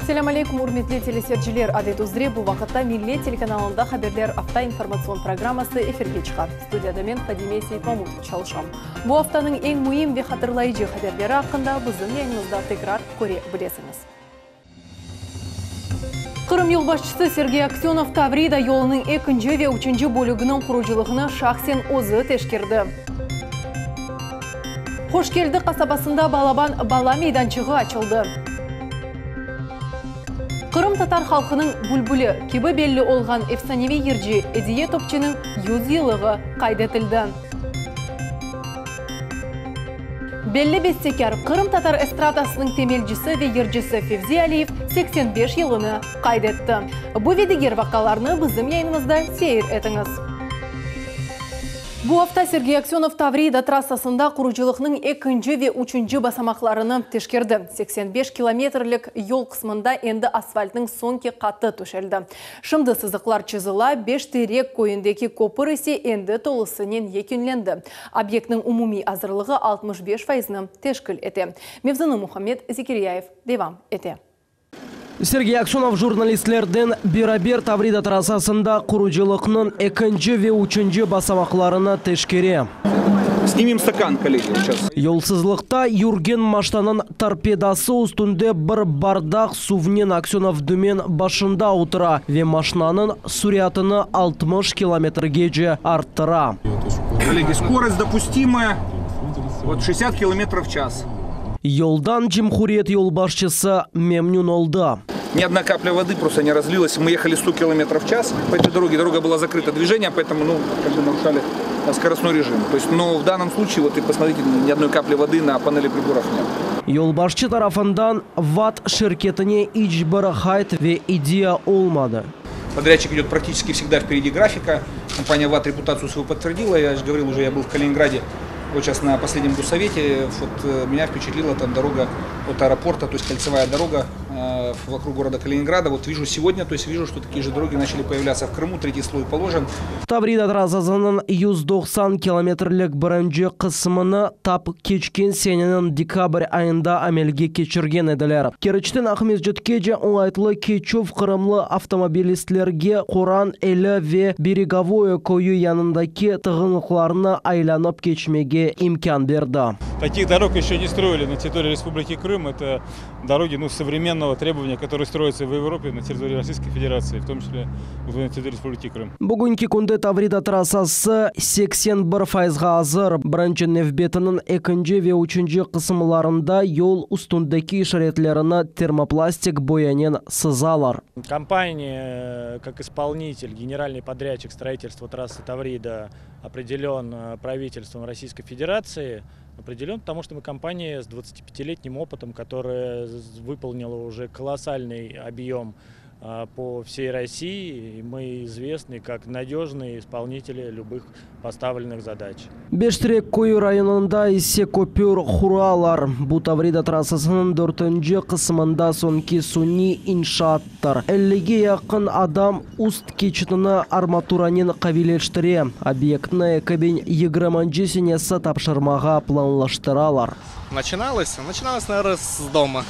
Selâm aleykum, ürmetli teleseyirciler! Adet üzre, bu vaqıtta Millet telekanalında Haberler afta informatsion programması efirge çıqa. Studiyada men, Fadime Seytmamut, çalışam. Bu aftanıñ eñ müim ve hatırlayıcı haberleri aqqında bizim yayınımızda tekrar köre bilesiñiz. Qırım yolbaşçısı Sergey Aksönov Tavrida yolunıñ ekinci ve üçünci bölüginiñ qurucılığını şahsen özü teşkerdi. Hoş Keldi qasabasında balaban bala meydançığı açıldı. Qırımtatar halqınıñ bülbüli kibi belli olğan efsaneviy yırcı Ediye Topçiniñ 100 yıllığı qayd etildi. Belli bestekâr, qırımtatar estradasınıñ temelcisi ve yırcısı Fevzi Aliyev 85 yılını qayd etti. Bu ve diger vaqialarnı bizim yayınımızda seyir etiñiz. Bu afta Sergey Aksönov Tavrida trassasında qurucılıqnıñ ekinci ve üçünci basamaqlarını teşkerdi. 85 kilometrlik yol qısmında endi asfaltnıñ soñki qatı töşeldi. Şimdi sızıqlar çızıla, Beş Terek köyündeki köpür ise endi tolusınen yekünlendi. Obyektniñ umumiy azırlığı 65 fayıznı teşkil ete. Mevzunı Muhammed Zekiryayev devam ete. Sergey Aksönov jurnalistlerden beraber Tavrida trassasında qurucılıqnıñ ekinci ve üçünci basamaqlarını teşkere. Snimem stakan, kollegi, seyças. Yolsuzlıqta yürgen maşnanıñ torpedası üstünde bir bardaq suvnen Aksönov dümen başında otura ve maşnanıñ süratını 60 kilometrgece arttıra. Kollegi, skorost dopustimaya, vot, 60 kilometrov v ças. Yoldan cumhuriyet yolbaşçısı memnün oldı. Ни одна капля воды просто не разлилась. Мы ехали 100 километров в час по этой дороге. Дорога была закрыта движением, поэтому, ну, как бы нарушали скоростной режим. То есть, но в данном случае, вот и посмотрите, ни одной капли воды на панели приборов нет. Yolbaşçı tarafından VAT şirketine iç bir qayd ve iddia olmadı. Подрядчик идет практически всегда впереди графика. Компания ВАТ репутацию свою подтвердила. Я же говорил уже, я был в Калининграде вот сейчас на последнем госсовете. Вот э, меня впечатлила там дорога от аэропорта, то есть кольцевая дорога э, вокруг города Калининграда. Вот вижу сегодня, то есть вижу, что такие же дороги начали появляться в Крыму, третий слой положен. Tavrida trassasınıñ 190 kilometrlik birinci qısmını tap keçken seneniñ dekabr ayında amelge keçirgen ediler. Keriçten Aqmescitkece oñaytlı keçüv qırımlı avtomobilistlerge Qoran Eli ve Beregovoye köyü yanındaki tığınlıqlarnı aylanıp keçmege imkân berdi. Таких дорог еще не строили на территории Республики Крым. Это дороги ну, современного требования, которые строятся в Европе на территории Российской Федерации, в том числе на территории Республики Крым. Bugünki künde Tavrida trassası 81 fayızğa azır. Birinci nevbetiniñ ekinci ve üçünci qısımlarında yol üstündeki işaretlerini termoplastik boyanen sızalar. Компания, э, как исполнитель, генеральный подрядчик строительства трассы Таврида определен э, правительством Российской Федерации. Определен, потому что мы компания с 25-летним опытом, которая выполнила уже колоссальный объем э, по всей России. И мы известны как надежные исполнители любых поставленных задач. Beş Terek köyü rayonında ise köpür quralar. Bu Tavrida trassasınıñ dörtünci qısmında soñki suniy inşaattır. 50-ge yaqın adam üst keçitini armaturanen qaviyleştire. Obyektni 2020 senesi tapşırmağa planlaştıralar. Начиналось? Начиналось, наверное, с дома.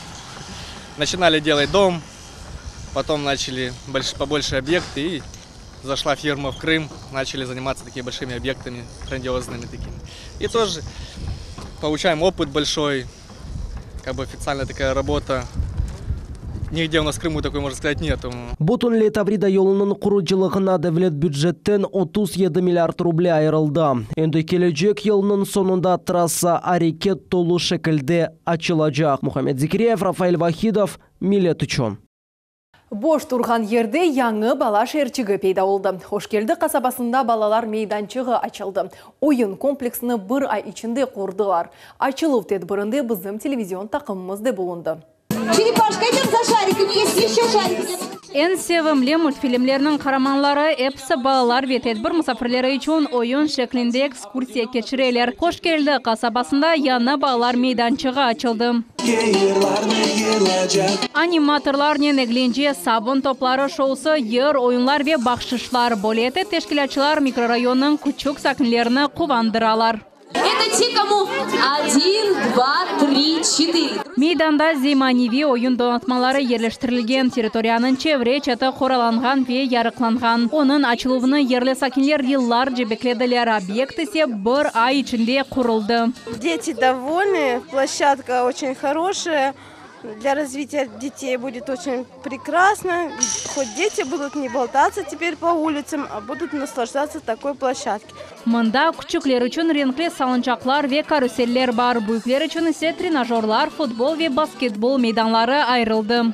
Начинали делать дом, потом начали больш, побольше объекты и зашла фирма в Крым, начали заниматься такими большими объектами, грандиозными такими. И тоже получаем опыт большой, как бы официальная такая работа. Нигде у нас в Крыму такой, можно сказать, нету. Bütünley Tavrida yolunıñ qurucılığına devlet bücetten 37 milliard ruble ayırıldı. Endi kelecek yılnıñ soñunda trassa areket tolu şekilde açılacaq. Muhammed Zikriyev, Rafael Vahidov, Millet içün. Boş turğan yerde yañı bala şeerçigi peyda oldı. Hoşkeldi qasabasında balalar meydançığı açıldı. Oyun kompleksini bir ay içinde qurdılar. Açıluv tedbirinde bizim televizion taqımımız da bulundı. Черепашка, идем за шариками, есть еще шарики. Eñ sevimli multfilmlerniñ qaramanları episi balalar ve tedbir musafirleri içün oyun şeklinde ekskursiya keçireler. Hoşkeldi qasabasında yañı balalar meydançığı açıldı. Animatorlarnen eglence, sabun topları şousı, yır, oyunlar ve bahşışlar. Böyle teşkilâtçılar mikrorayonnıñ küçük sakinlerini quvandıralar. Это те, кому один, два, три, четыре. Meydanda zemaneviy oyun donatmaları yerleştirilgen, territoriyanıñ çevre-çeti qoralanğan ve yarıqlanğan. Onıñ açıluvını yerli sakinler yıllarca beklediler, obyekt ise bir ay içinde quruldı. Deti dovolny, ploşçadka oçen horoşaya, dlâ razvitiya detey budet oçen prekrasno, hot deti budut ne boltatsa teper po ulitsam, a budut naslajdatsa takoy ploşçadke. Mında küçükler içün renkli salınçaqlar ve karuseller bar, büyükler içün ise trenajörlar, futbol ve basketbol meydanları ayırıldı.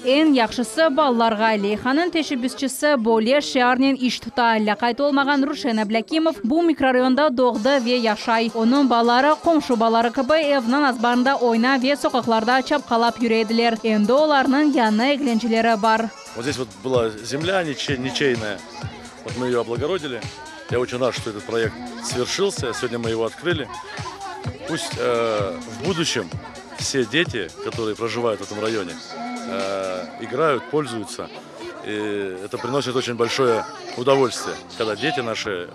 Eñ yahşısı, balalarğa leyhanıñ teşebbüsçisi böyle şiarnen iş tuta. Lâqayt olmağan Ruşen Ablâkimov bu mikrorayonda doğdı ve yaşay. Onıñ balaları, qomşu balaları kibi, evniñ azbarında oyna ve soqaqlarda çapqalap yüre ediler. Endi olarnıñ yañı eglenceleri bar. Vot zdes vot bıla zemlâ niçeynaya, vot mı eyo oblagorodili. Ya oçün rad, çto etot proyekt sverşilsâ, segodnâ mı ego otkrıli. Pust v buduşem vse deti, kotorıye projivayut v etom rayone, igrayut, polzuyutsâ. I eto prinosit oçün bolşoye udovolstviye, kogda deti naşı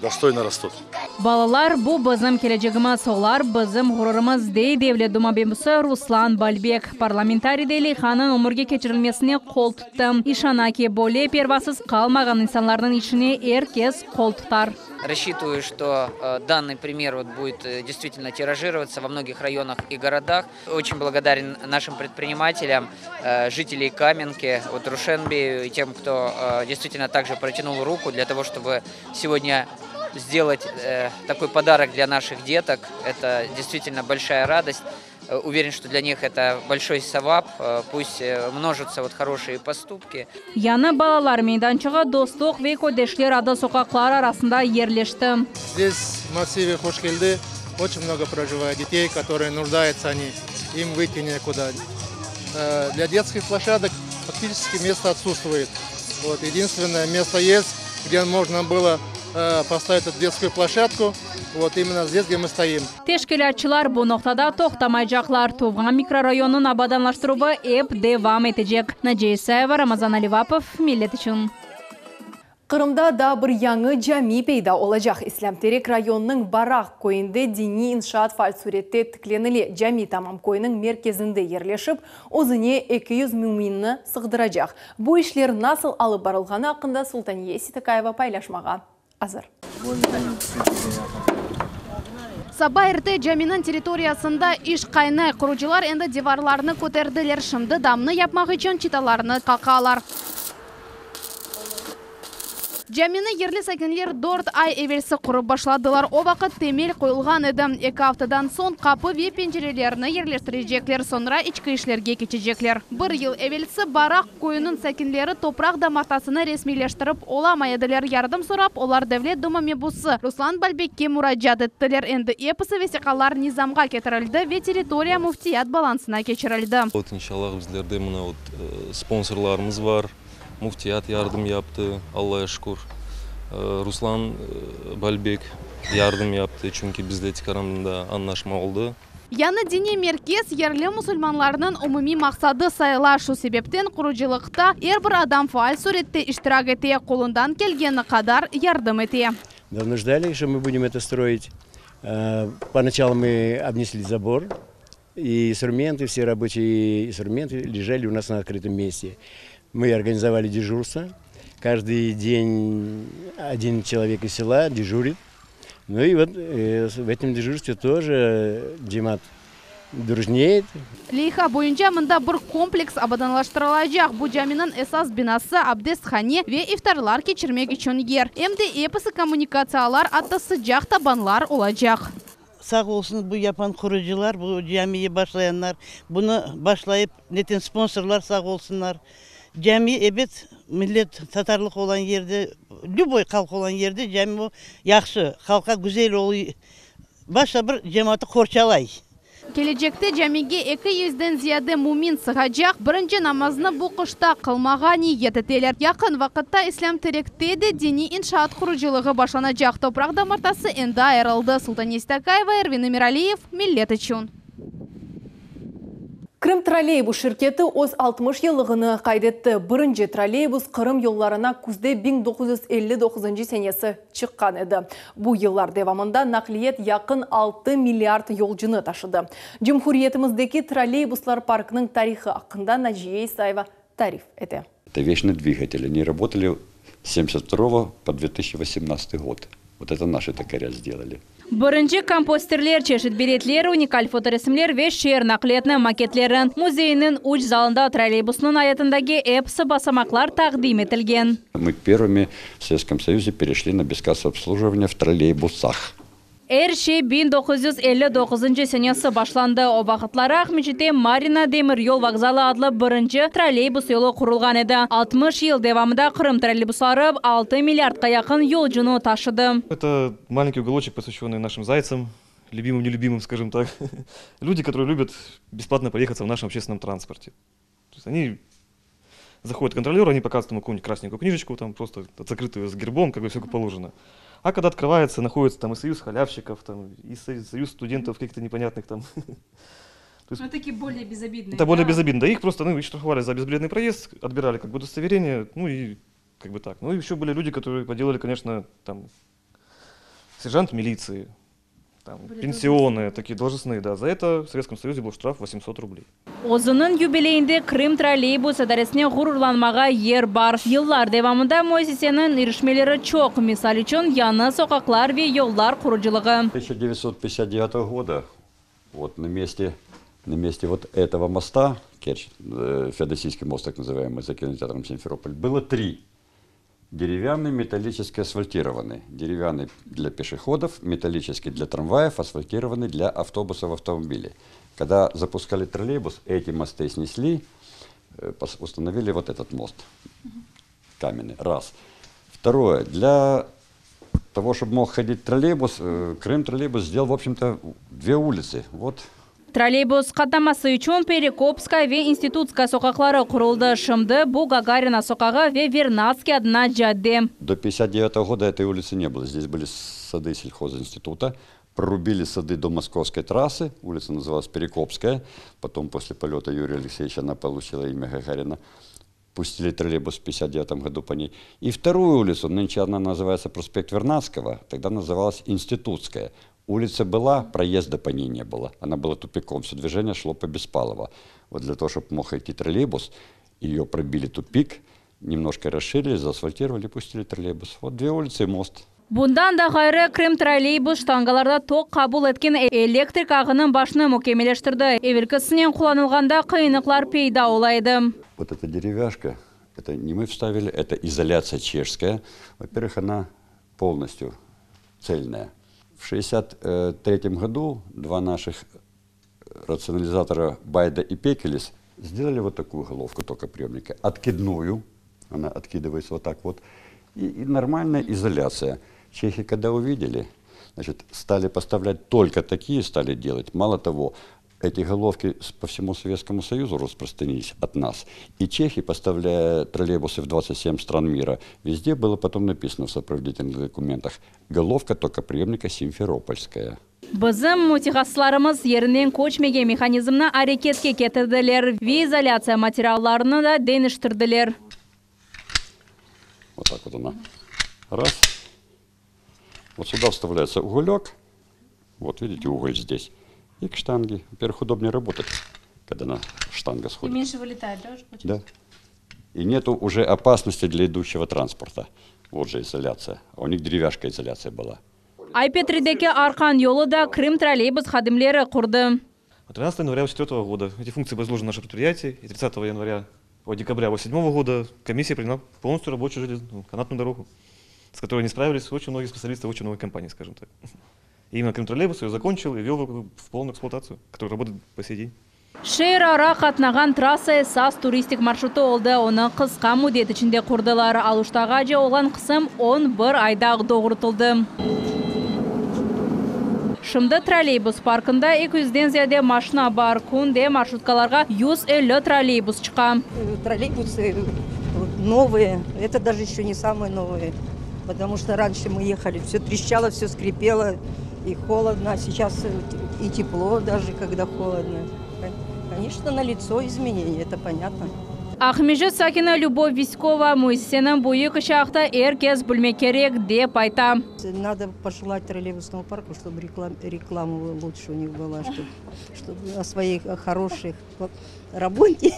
dostoyno rastut. Balalar, bu bizim kelecegimiz, olar bizim ğururımız, dey Devlet Duma mebusı Ruslan Balbek. Parlamentariy de leyhanıñ ömürge keçirilmesine qol tuttı. İşana ki, böyle pervasız qalmağan insanlarnıñ işine er kes qol tutar. Rassçitıvayu, çto dannıy primer vot budet deystvitelno tirajirovatsa vo mnogih rayonah i gorodah. Oçen blagodarен našim predprinimatelâm, jiteley Kamenki, vot Ruşen beyu i tem, kto deystvitelno takje protânul ruku dlâ togo, çtoby segodnâ sdelat takoy podarok dlâ naših detok. Eto deystvitelno bolşaya radost. Uveren, çto dlâ nih eto bolşoy savap. Pust mnojatsa vot horoşiye postupki. Yañı balalar meydançığı Dostluq ve Köydeşler adlı soqaqlar arasında yerleşti. Zdes v massive Hoşkeldi oçün mnogo projivayet detey, kotorıye nujdayutsa oni, im vıyti nekuda. Dlâ detskih ploşçadok faktiçeski mesto otsutstvuet. Vot, edinstvennoye mesto est, gde mojno bylo postavit etu detskuyu ploşçadku, vot imenno zdes, gde mı stoim. Teşkilâtçılar bu noqtada toqtamaycaqlar, tuvğan mikrorayonnıñ abadanlaştıruvı ep devam etecek. Naciye İsayeva, Ramazan Alivapov, Millet içün. Qırımda daa bir yañı cami peyda olacaq. İslâm-Terek rayonınıñ Baraq köyünde diniy inşaat faal sürette tiklenile. Cami tamam köyniñ merkezinde yerleşip, özüne 200 müminni sığdıracaq. Bu işler nasıl alıp barılğanı aqqında Sultaniye Seytakayeva paylaşmağa azır. Saba erte caminiñ territoriyasında iş qaynay. Qurucılar endi divarlarnı köterdiler, şimdi damnı yapmaq içün çıtalarnı qaqalar. Camini yerli sakinler dört ay evelsi qurıp başladılar. O vaqıt temel qoyulğan edi. Eki aftadan soñ qapı ve pencerelerni yerleştirecekler, soñra içki işlerge keçecekler. Bir yıl evelsi Baraq köyüniñ sakinleri topraq damartasını resmiyleştirip olamay ediler. Yardım sorap, olar Devlet Duma mebusı Ruslan Balbekke muracaat ettiler. Endi episi vesiqalar nizamğa ketirildi ve territoriya müftiyat balansına keçirildi. Vot, inşallah, bizlerde mına vot sponsorlarımız bar. Müftiyat yardım yaptı, Allaya şükür. Ruslan Balbek yardım yaptı, çünki bizde tikaranında añlaşma oldı. Yañı diniy merkez yerli musulmanlarnıñ umumiy maqsadı sayıla, şu sebepten qurucılıqta er bir adam faal sürette iştirak ete, qolundan kelgeni qadar yardım ete. Давно ждали, что мы будем это строить. Поначалу мы обнесли забор, и инструменты, все рабочие инструменты лежали у нас на открытом месте. Мы организовали дежурство. Каждый день один человек из села дежурит. Ну и вот в этом дежурстве тоже cemaat дружнеет. Leyha boyunca mında bir kompleks abadanlaştırılacaq. Bu caminiñ esas binası, abdesthane ve iftarlar keçirmek içün yer. Em de episi kommunikatsiyalar, atta sıcaq tabanlar olacaq. Sağ olsun bu yapan qurucılar, bu camiyi başlayanlar, bunı başlayıp neten sponsorlar sağ olsunlar. Cami, ebet, millet tatarlıq olan yerde, lüboy halq olan yerde cami o yahşı, halqqa güzel oluy, başta bir cemaatı qorçalay. Kelecekte camige eki yüzden ziyade mümin sığacaq. Birinci namaznı bu qışta qılmağa niyet eteler. Yaqın vaqıtta İslâm-Terekte de diniy inşaat qurucılığı başlanacaq. Topraq damartası endi ayırıldı. Sultaniye Seytakayeva, Ervin Emiraliyev, Millet içün. Krım trolleybus şirketi öz 60 yıllığını qayd etti. Birinci trolleybus Qırım yollarına küzde 1959 senesi çıqqan edi. Bu yıllar devamında naqliyet yaqın 6 milliard yolcunı taşıdı. Cumhuriyetimizdeki trolleybuslar parkınıñ tarihı aqqında Naciye İsayeva tarif ete. Это вечный двигатель. Они работали с 72 по 2018 год. Вот это наши токаря сделали. Birinci komposterler, çeşit biletler, unikal fotoresimler ve şeer naqliyatınıñ maketleri. Müzeyniñ üç zalında trolleybusnıñ ayatındaki episi basamaqlar taqdim etilgen. Мы первыми в Советском Союзе перешли на бескассовое обслуживание в троллейбусах. Er şey 1959 senesi başlandı. O vaqıtları Aqmescitte Marina demir yol vokzalı adlı birinci trolleybus yolu qurulğan edi. 60 yıl devamında Qırım trolleybusları 6 milliardqa yaqın yolcunı taşıdı. Это маленький уголочек, посвященный нашим зайцам, любимым, нелюбимым, скажем так. Люди, которые любят бесплатно проехаться в нашем общественном транспорте. То есть они заходят контролеры, они показывают ему какую-нибудь красненькую книжечку, там просто закрытую с гербом, как бы все как положено. А когда открывается, находится там и союз халявщиков, там, и союз студентов каких-то непонятных там. То есть, ну, такие более безобидные. Это более безобидно. Да, их просто ну, штрафовали за безбилетный проезд, отбирали как бы удостоверение, ну и как бы так. Ну и еще были люди, которые поделали, конечно, там, сержант милиции, там, пенсионные, такие должностные, да. За это в Советском Союзе был штраф 800 рублей. Özüniñ yubileyinde Krım trolleybus idaresine ğururlanmağa yer bar. Yıllar devamında müessiseniñ irişmeleri çoq. Misal içün, yañı soqaqlar ve yollar qurucılığı. 1959 года вот на месте вот этого моста, Керчь, Феодосийский мост, так называемый, за кинотеатром Симферополь, было три. Деревянный, металлический, асфальтированный. Деревянный для пешеходов, металлический для трамваев, асфальтированный для автобусов, автомобилей. Когда запускали троллейбус, эти мосты снесли, установили вот этот мост каменный. Раз. Второе. Для того, чтобы мог ходить троллейбус, Крым троллейбус сделал, в общем-то, две улицы. Вот. Trolleybus qatnaması içün Perekopskaya ve Institutskaya soqaqları quruldı. Şimdi bu Gagarina soqağı ve Vernadskiy adına cadde. До 59 года этой улицы не было. Здесь были сады сельхозинститута. Прорубили сады до Московской трассы. Улица называлась Перекопская. Потом, после полета Юрия Алексеевича, она получила имя Гагарина. Пустили троллейбус в 59 году по ней. И вторую улицу, нынче она называется проспект Вернадского, тогда называлась Институтская. Улица была, проезда по ней не было. Она была тупиком, все движение шло по Беспалова. Вот для того, чтобы мог идти троллейбус, ее пробили тупик, немножко расширили, заасфальтировали, пустили троллейбус. Вот две улицы и мост. Bundan da ğayrı Krım trolleybus ştangalarda tok qabul etken elektrik ağınıñ başını mükemmelleştirdi. Evelkisinen qullanılğanda qıyınlıqlar peyda ola edi. Вот эта деревяшка, это не мы вставили, это изоляция чешская. Во-первых, она полностью цельная. В 1963 году два наших рационализатора Байда и Пекелис сделали вот такую головку токоприемника, откидную, она откидывается вот так вот, и нормальная изоляция. Чехи, когда увидели, значит, стали поставлять только такие, стали делать. Мало того, эти головки по всему Советскому Союзу распространились от нас. И чехи, поставляя троллейбусы в 27 стран мира, везде было потом написано в сопроводительных документах «Головка токоприемника Симферопольская». Bizim mütehassıslarımız yerinden köçmegen mehanizmni areketke ketirdiler ve izolâtsiya materiallarını da deñiştirdiler. Вот так вот она. Раз. Вот сюда вставляется уголек. Вот видите, уголь здесь. И к штанге. Во-первых, удобнее работать, когда на штанга сходит. И меньше вылетает, да, уже Да. И нету уже опасности для идущего транспорта. Вот же изоляция. А у них деревяшка изоляция была. Ay-Petrideki arqan yolu da Krım trolleybus hadimleri qurdı. 13 января 2004 года эти функции были возложены на наше предприятие. И 30 января, о, декабря 2007 года комиссия приняла полностью рабочую железную канатную дорогу, с которой не справились очень многие специалисты, очень много компаний, скажем так. И именно Крым троллейбус ее закончил и ввел в полную эксплуатацию, которая работает по сей день. Şeerara qatnağan trassa esas turistik marşrutı oldı. Onı qısqa müddet içinde qurdılar. Aluştağace olğan qısım 11 ayda doğrutıldı. Şimdi trolleybus parkında 200-den ziyade maşina bar. Künde marşrutkalarğa 150 trolleybus çıqa. Троллейбусы новые, это даже еще не самые новые, потому что раньше мы ехали, все трещало, все скрипело, и холодно, а сейчас и тепло даже, когда холодно. Конечно, налицо изменения, это понятно. Aqmescit sakini Lübov Viskova, müessiseniñ büyük işi aqta er kes bilmek kerek, dep ayta. Надо пожелать троллейбусному парку, чтобы реклама лучше у них была, чтобы о своей хорошей работе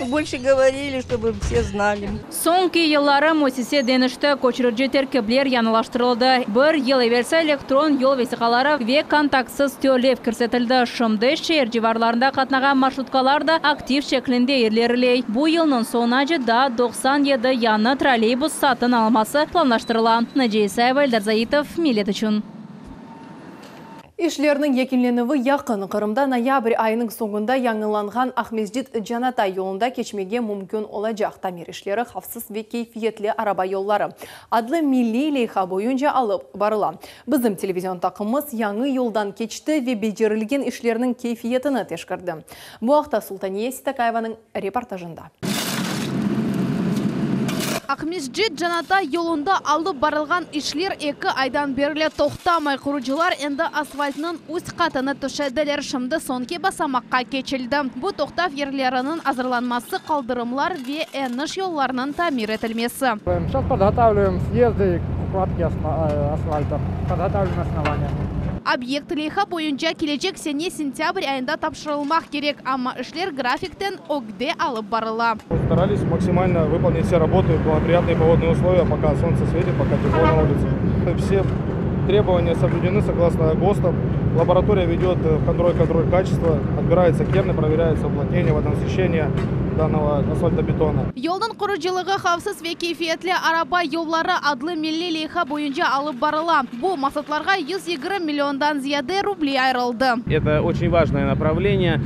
больше говорили, чтобы все знали. Soñki yılları müessise deñişti, köçürici terkipler yañılaştırıldı. Bir yıl evelsi elektron yol vesiqaları ve kontaktsız tölev kirsetildi. Şimdi şeer civarlarında qatnağan marşrutkalar da aktiv şeklinde ileriley. Bu yılnıñ soñunace daa 97 yañı trolleybus satın alınması planlaştırıla. Naciye İsayeva, Eldar Zaitov, Millet içün. İşlerniñ yekünlenüvi yaqın. Qırımda noyabr ayınıñ soñunda yañılanğan Aqmescit-Canatay yolunda keçmege mümkün olacaq. Tamir işleri Havfsız ve keyfiyetli araba yolları adlı milliy leyha boyunca alıp barıla. Bizim televizion taqımımız yañı yoldan keçti ve becerilgen işlerniñ keyfiyetini teşkerdi. Bu aqta Sultaniye Sitakayevanıñ reportajında. Aqmescit Canatay yolunda alıp barılğan işler eki aydan berli toqtamay. Qurucılar endi asfaltnıñ üst qatını töşediler. Şimdi soñki basamaqqa keçildi. Bu toqtav yerleriniñ azırlanması, qaldırımlar ve eniş yollarnıñ tamir etilmesi. Сейчас подготавливаем съезды к укладке асфальта. Подготавливаем основание. Obyekt leyha boyunca kelecek sene sentâbr ayında tapşırılmaq kerek, amma işler grafikten ögde alıp barıla. Старались максимально выполнить все работы в благоприятные погодные условия, пока солнце светит, пока тепло на улице. Все требования соблюдены согласно ГОСТам. Лаборатория ведет контроль, контроль качества, отбираются керны, проверяется уплотнение, водонасыщение данного асфальтобетона. Yolnıñ qurucılığı Havfsız ve keyfiyetli araba yolları adlı milliy leyha boyunca alıp barıla. Bu maqsatlarğa 120 milliondan ziyade ruble ayırıldı. Это очень важное направление.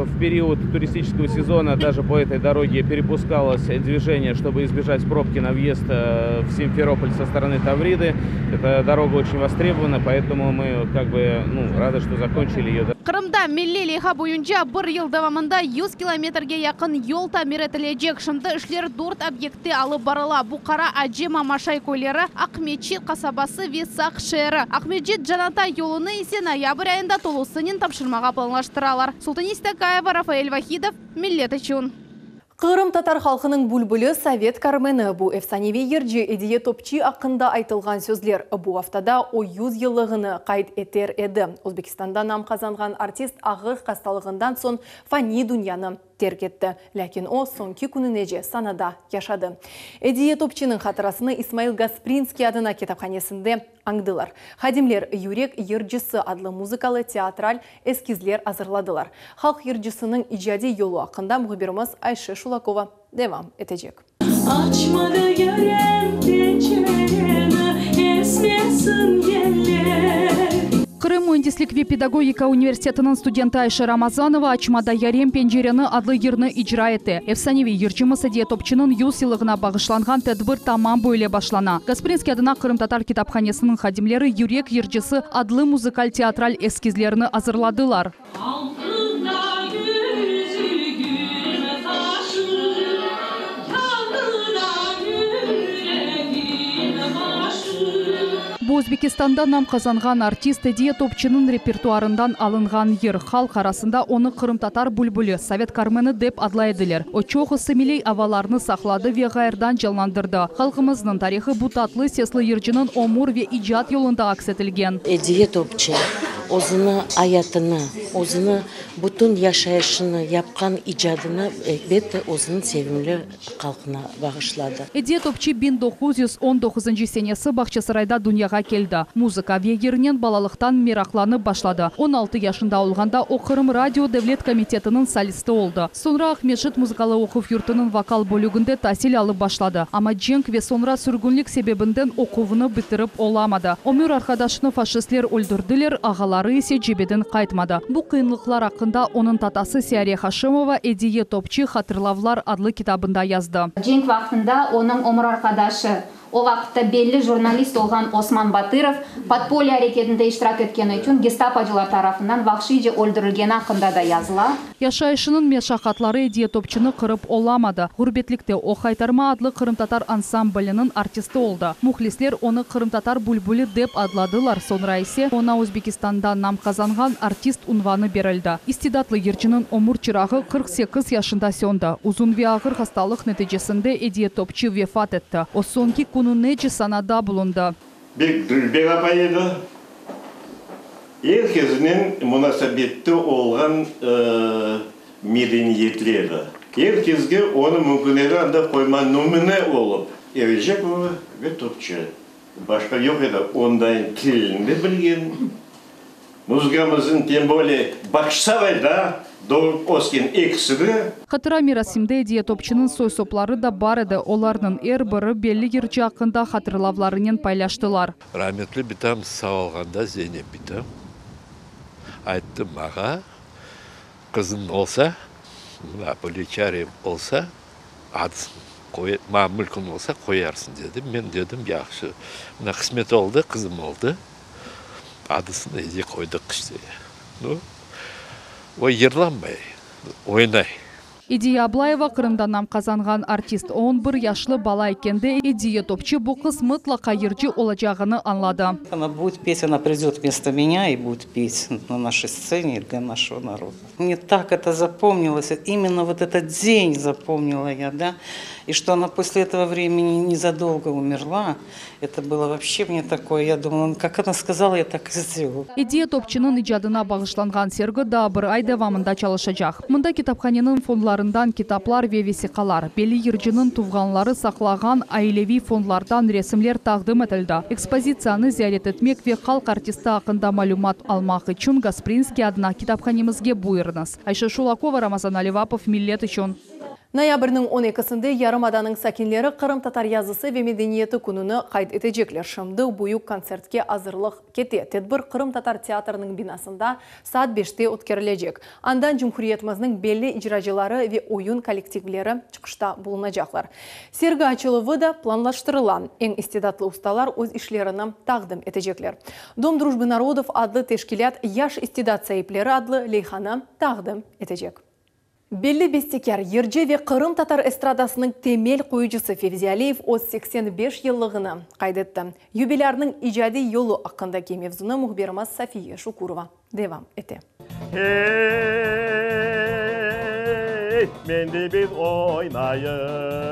В период туристического сезона даже по этой дороге перепускалось движение, чтобы избежать пробки на въезд в Симферополь со стороны Тавриды. Эта дорога очень востребована, поэтому мы как бы, ну, рады, что закончили ее. Qırımda milliy leyha boyunca bir yıl devamında 100 kilometrge yaqın yol tamir etilecek. Şimdi işler dört obyektte alıp barıla. Bu Qara Acı Mamaşay köyleri, Aqmeçit qasabası ve Saq şeeri. Aqmescit Canatay yolunı ise noyabr ayında tolusınen tapşırmağa planlaştıralar. Sultaniye Sitakaeva, Rafael Vahidov, Millet içün. Qırımtatar halqınıñ bülbüli Sovet Karmeni bu efsaneviy yırcı Ediye Topçi aqqında aytılğan sözler bu aftada o 100 yıllığını qayd eter edi. Özbekistanda nam qazanğan artist ağır hastalığından soñ faniy dünyanı terk etti. Lâkin o soñki kününece sanada yaşadı. Ediye Topçiniñ hatırasını İsmail Gasprinskiy adına kitaphanesinde añdılar. Hadimler Yürek yırcısı adlı muzıkalı teatral eskizler azırladılar. Halq yırcısınıñ icadiy yolu aqqında mühbirimiz Ayşe Şulakova devam etecek. Açmadı yarem pencereni, esmesin yeller. Qırım müendislik ve pedagogika universitetiniñ studenti Ayşe Ramazanova Açma da yarem pencereni adlı yırnı icra ete. Efsaneviy yırcımız Ediye Topçınıñ 100 yıllığına bağışlanğan tedbir tamam böyle başlana. Gasprinskiy adına qırımtatar kitaphanesiniñ hadimleri Yürek yırcısı adlı muzıkal-teatral eskizlerini azırladılar. Altında yüzügim taşı, Yandı da yüregim başı. Bu Özbekistanda nam qazanğan artist Ediye Topçınıñ repertuarından alınğan yır. Halq arasında onı qırımtatar bülbüli, Sovet Karmeni dep adlay ediler. O çoqusı milliy avalarnı saqladı ve ğayrıdan canlandırdı. Halqımıznıñ tarihı bu tatlı sesli yırcınıñ ömür ve icat yolunda aks etilgen. Ediye Topçı özüni ayatını, özüni bütün yaşayışını, yapqan icadını, elbette, özüniñ sevimli halqına bağışladı. Ediye Topçı 1919-ncı senesi Bağçasarayda dünyağa keldi. Muzıka ve yırnen balalıqtan meraqlanıp başladı. 16 yaşında olğanda o Qırım radio devlet komitetiniñ solisti oldı. Soñra Aqmescit muzıkalı oquv yurtunıñ vokal bölüginde tasil alıp başladı. Amma cenk ve soñra sürgünlik sebebinden oquvını bitirip olamadı. Ömür arqadaşını faşistler öldürdiler, ağaları ise cebeden qaytmadı. Bu qıyınlıqlar aqqında onıñ tatası Siyare Haşimova Ediye Topçı hatırlavlar adlı kitabında yazdı. Cenk vaqtında onıñ ömür arqadaşı. O vaqıtta belli jurnalist olğan Osman Batırov, podpolye areketinde iştirak etkeni içün gestapocılar tarafından vahşiyce öldürilgeni aqqında da yazıla. Yaşayışınıñ meşaqatları Ediye Topçunı qırıp olamadı. Ğurbetlikte o Haytarma adlı qırımtatar ansambliniñ artisti oldı. Mühlisler onı Qırımtatar bülbüli dep adladılar, soñra ise oña Özbekistanda nam qazanğan artist unvanı berildi. İstidatlı yırcınıñ ömür çırağı 48 yaşında söndi. Uzun ve ağır hastalıq neticesinde Ediye Topçı vefat etti. O soñki kününece sanada bulundı. Bek dülber apay edi. Er kesnen munasebette olğan medeniyetli edi. Er kesge onı mümkün edi anda qoyma nümüne olıp, Erecepova ve Topçı. Başqa yoq edi, ondayın tilini de bilgen, muzıkamıznıñ tem bolее Bağçasarayda doğıp ösken ekisi de. Hatıra merasimde Ediye Topçınıñ soy-sopları da bar edi, olarnıñ er biri belli yırcı aqqında hatırlavlarınen paylaştılar. Rametli bitam sağalğanda Zeynep bitam ayttı mağa, qızıñ olsa, mına böyle çare olsa, adısın qoy, maña mülküñ olsa qoyarsıñ dedi. Men dedim, yahşı, mına qısmet oldı, qızım oldı, adısın Ediye qoydıq işte. Nu, o yırlanmay, oynay. Ediye Ablayeva, Qırımda nam qazanğan artist. On bir yaşlı bala ekende Ediye Topçı bu qız mıtlaqa yırcı olacağını añladı. Ona будет петь, ona pridöt vmesto menya i будет петь na našey stsene dlâ našego naroda. Mne tak eto zapomnilos, imenno vot etot den zapomnila ya, da, i çto ona posle etogo vremeni nezadolgo umerla, eto bylo voobşe mne takoye, ya dumala, kak ona skazala, ya tak i sdelala. Ediye Topçınıñ icadına bağışlanğan sergi daa bir ay devamında çalışacaq. Mında kitaphaneniñ fondlarından kitaplar ve vesiqalar, belli yırcınıñ tuvğanları saqlağan aileviy fondlardan resimler taqdim etildi. Ekspozitsiyanı ziyaret etmek ve halq artisti aqqında malümat almaq içün Gasprinskiy adına kitaphanemizge buyurıñız. Ayşe Şulakova, Ramazan Alivapov, Millet içün. Noyabrniñ on ekisinde yarımadanıñ sakinleri Qırımtatar yazısı ve medeniyeti kününi qayd etecekler. Şimdi büyük kontsertke azırlıq kete. Tedbir Qırımtatar teatriniñ binasında saat beşte ötkerilecek. Andan cumhuriyetimizniñ belli icracıları ve oyun kollektivleri çıqışta bulunacaqlar. Sergi açıluvı da planlaştırıla. Eñ istidatlı ustalar öz işlerini taqdim etecekler. Dom drujbı narodov adlı teşkilât Yaş istidat saipleri adlı leyhanı taqdim etecek. Belli bestekâr, yırcı ve qırımtatar estradasınıñ temel qoyucısı Fevzi Aliyev öz 85 yıllığını qayd etti. Yubilârnıñ icadiy yolu aqqındaki mevzunı mühbirimiz Safiye Şukurova devam ete. Hey, men de bir oynayım.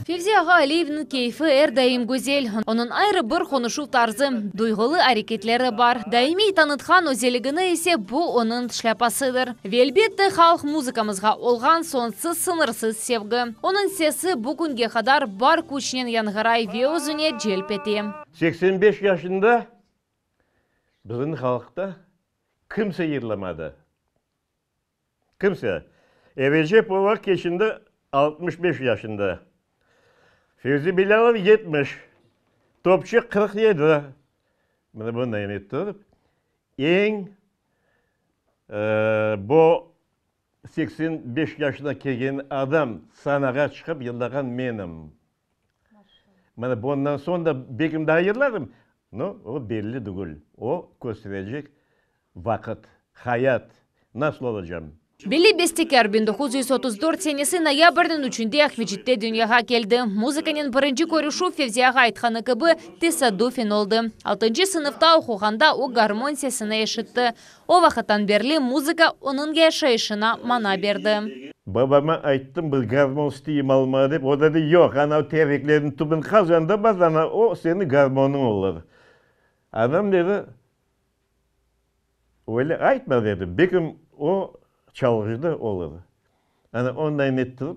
Fevzi ağa Aliyevniñ keyfi er daim güzel. Onıñ ayrı bir qonuşuv tarzı, duyğulı areketleri bar. Daimiy tanıtqan özelligini ise bu onıñ şlâpasıdır. Ve elbette halq muzıkamızğa olğan soñsız sıñırsız sevgi. Onıñ sesi bu künge qadar bar küçnen yañğıray ve özüne celp ete. 85 yaşında bizim halqta kimse yırlamadı. Kimse. Erecepova keçindi 65 yaşında. Fevzi Bilâlov 70, Topçı 47. Mına bunday ettirip, eñ bu 85 yaşına kelgen adam sanağa çıqıp yırlağan menim. Mına bundan soñ da belkim daa yırlarım, no, o belli tügül. O kösterecek vaqıt, hayat, nasıl olacam. Belli bestekâr 1934 senesi noyabrniñ üçünde Aqmescitte dünyağa keldi. Muzıkanen birinci körüşüv, Fevzi ağa aytqanı kibi, tesaddufen oldı. Altıncı sınıfta oquğanda o garmon sesini eşitti. O vaqıttan berli muzıka onıñ yaşayışına mana berdi. Babama ayttım, bir garmon isteyim almağa dep, o dedi, yoq, anav tereklerniñ tübün qaz, anda bas, ana o seniñ garmonıñ olur. Anam dedi, öyle aytma dedi, belkim o çalğıcı da olur. Ana onday ettirip,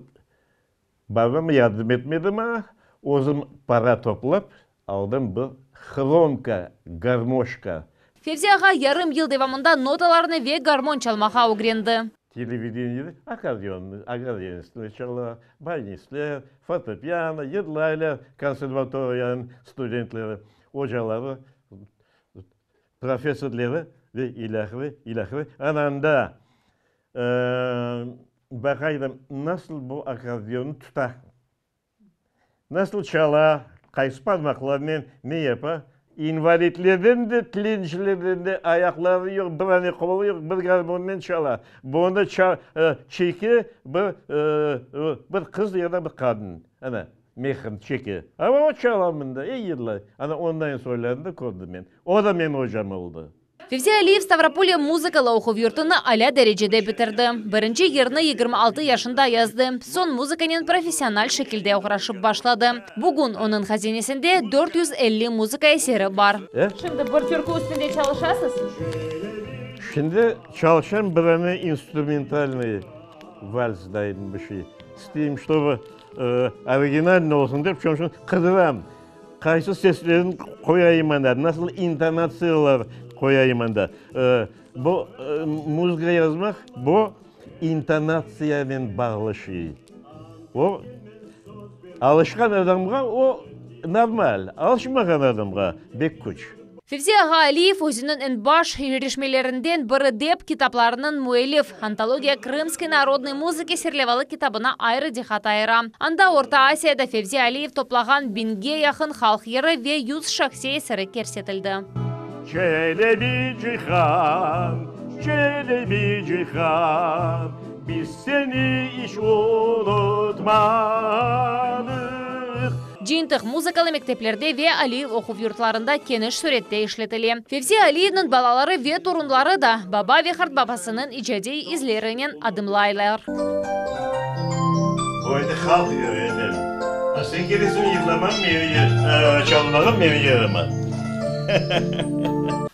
babam yardım etmedi maña, özüm para toplap aldım bir hronka, garmoşka. Fevzi ağa yarım yıl devamında notalarnı ve garmon çalmağa ögrendi. Televideniyede akkordeon, akkordeonistler çala, bayanistler, fortepiano, yırlaylar, konservatoriyanıñ studentleri, ocaları, professorları ve ilâhre, ilâhre. Ana anda baqaydım, nasıl bu akkordeonnı tuta, nasıl çala. Qaysı parmaqlarnen ne yapa? İnvalidlerden de, tilencilerden de ayaqları yoq, bir ane qolu yoq, bir garmonnen çala. Bunı çeke bir, bir qız ya da bir qadın. Ana, mehrin çeke. Amma o çala mında, ey yırlay. Ana, ondan soylarını da kördim men. O da menim ocam oldı. Fevzi Aliyev Stavropolye muzıkalı oquv yurtunı alâ derecede bitirdi. Birinci yırnı 26 yaşında yazdı, soñ muzıkanen professional şekilde oğraşıp başladı. Bugün onıñ hazinesinde 450 muzıka eseri bar. Şimdi bir türkü üstünde çalışasız? Şimdi çalışam bir ane instrumentalnıy vals dayın bir şey. İsteyim, ştobu originalnıy olsun dep, şonıñ içün qıdıram. Qaysı seslerini qoyayım anda, nasıl intonatsiyalar qoyayım anda. Bu muzıka yazmaq, bu intonatsiyanen bağlı şey. O, alışqan adamğa o normal, alışmağan adamğa bek küç. Fevzi ağa Aliyev özüniñ eñ baş irişmelerinden biri dep kitaplarınıñ müellif, Antologiya krımskoy narodnoy muzıki serlevalı kitabına ayrı diqqat ayıra. Anda Orta Asiyada Fevzi Aliyev toplağan biñge yaqın halq yırı ve yüz şahsiy eseri kersetildi. Çelebi Cihan, Çelebi Cihan, biz seni iç unutmadıq. Cıyıntıq muzıkalı mekteplerde ve aliy oquv yurtlarında keniş sürette işletile. Fevzi Aliyevniñ balaları ve torunları da baba ve qartbabasınıñ icadiy izlerinen adımlaylar. Bu endi halq yırı endi. A sen kelesiñ yırlamam meni, çalmağım meni yırıma.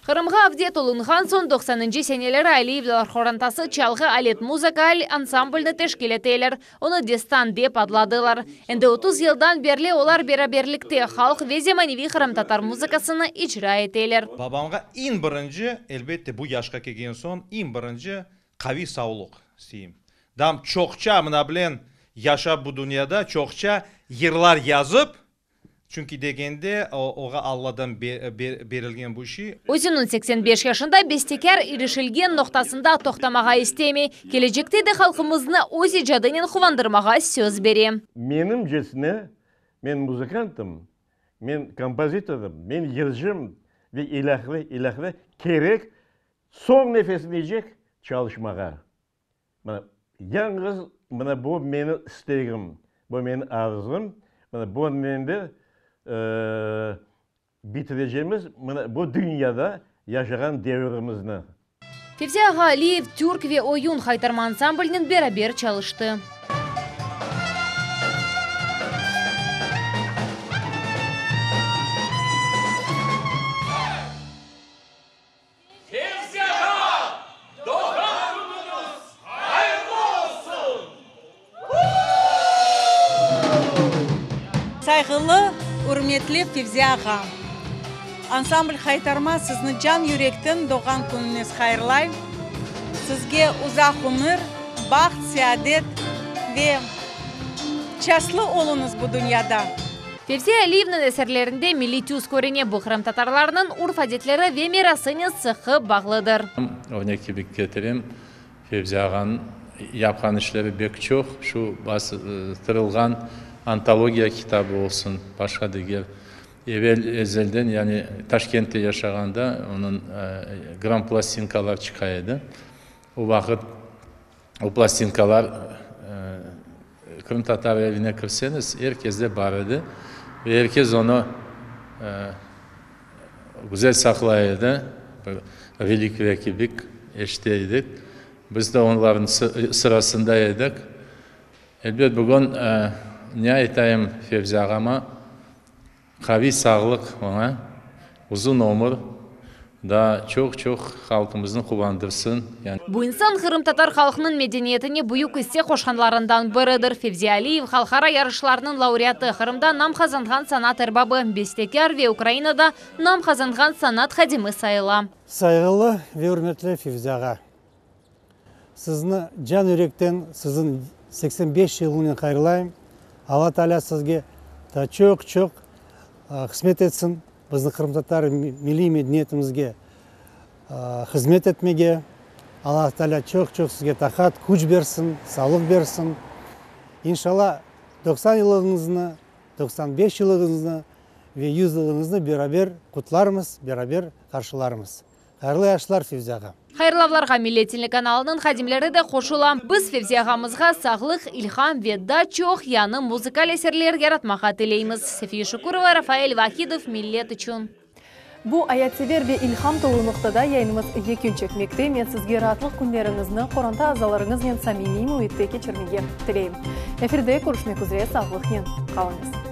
Qırımğa avdet olunğan soñ doqsanıncı seneleri Aliyevler qorantası çalğı alet muzıkal ansamblni teşkil eteler. Onı Destan dep adladılar. Endi 30 yıldan berli olar beraberlikte halq ve zemaneviy qırımtatar muzıkasını icra eteler. Babamğa eñ birinci, elbette, bu yaşqa kelgen soñ, eñ birinci qaviy savluq isteyim. Dam çoqça, mına bilen, yaşap bu dünyada, çoqça yırlar yazıp, Çünki degende, oğa Alladan berilgen bu şey. Özüniñ 85 yaşında bestekâr irişilgen noqtasında toqtamağa istemey, kelecekte de halqımıznı öz icadınen quvandırmağa söz bere. Menimcesine, men muzıkantım, men kompozitorım, men yırcım ve ilâhre, ilâhre, kerek soñ nefesimecek çalışmağa. Mına, yañğız mına bu menim istegim, bu menim arzum, mına bunen de bitirecemiz mına bu dünyada yaşağan devirimizni. Fevzi ağa Aliyev türk ve oyun Haytarma ansamblinen beraber çalıştı. Fevzi ağa, doğğan künüñiz hayırlı olsun! Sayğılı, ürmetli Fevzi ağa! Ansambl Haytarma sizni can yürekten doğğan künüñiz hayırlay. Sizge uzaq ömür, baht, seadet ve çastlı oluñız bu dünyada. Fevzi Aliyevniñ eserlerinde milliy tüs körüne, bu qırımtatarlarnıñ urf-adetleri ve mirasınen sıqı bağlıdır. Örnek kibi ketirem, Fevzi ağanıñ yapqan işleri bek çoq, şu bastırılğan antologiya kitabı olsun, başqa diger. Evel ezelden, yani Taşkentte yaşağanda onıñ gramplastinkalar çıqa edi. O vaqıt O plastinkalar qırımtatar evine kirseñiz, er kesde bar edi ve er kes onı güzel saqlay edi, bir relikviya kibi eşite edik. Biz de onlarnıñ sırasında edik. Elbet, bugün ne aytayım Fevzi ağama, Qaviy sağlıq oña, uzun ömür, daa çoq-çoq halqımıznı quvandırsın. Bu insan qırımtatar halqınıñ medeniyetine büyük isse qoşqanlarından biridir. Fevzi Aliyev, halqara yarışlarnıñ laureatı, Qırımda nam qazanğan sanat erbabı, bestekâr ve Ukrainada nam qazanğan sanat hadimi sayıla. Sayğılı ve ürmetli Fevzi ağa! Sizni can yürekten siziñ 85 yılıñnen hayırlayım. Alla Taalâ sizge daa çoq-çoq qısmet etsin, bizni qırımtatar milliy medeniyetimizge hızmet etmege. Alla Taalâ çoq-çoq sizge taqat, küç bersin, sağlıq bersin. İnşalla 90 yılığıñıznı, 95 yılığıñıznı. Ve yüz yılıñıznı beraber qutlarmız, beraber qarşılarmız. Hayırlı yaşlar, Fevzi ağa! Hayırlavlarğa Millet telekanalınıñ hadimleri de qoşula. Biz Fevzi ağamızğa sağlıq, ilham ve daa çoq yañı muzıkal eserler yaratmağa tileymiz. Sefiye Şukurova, Rafael Vahidov, Millet içün. Bu ayatsever ve ilham tolu noqtada yayınımız yekün çekmekte. Men sizge raatlıq künleriñizni qoranta azalarıñıznen samimiy müitte keçirmege tileyim. Efirde körüşmek üzre, sağlıqnen qalıñız.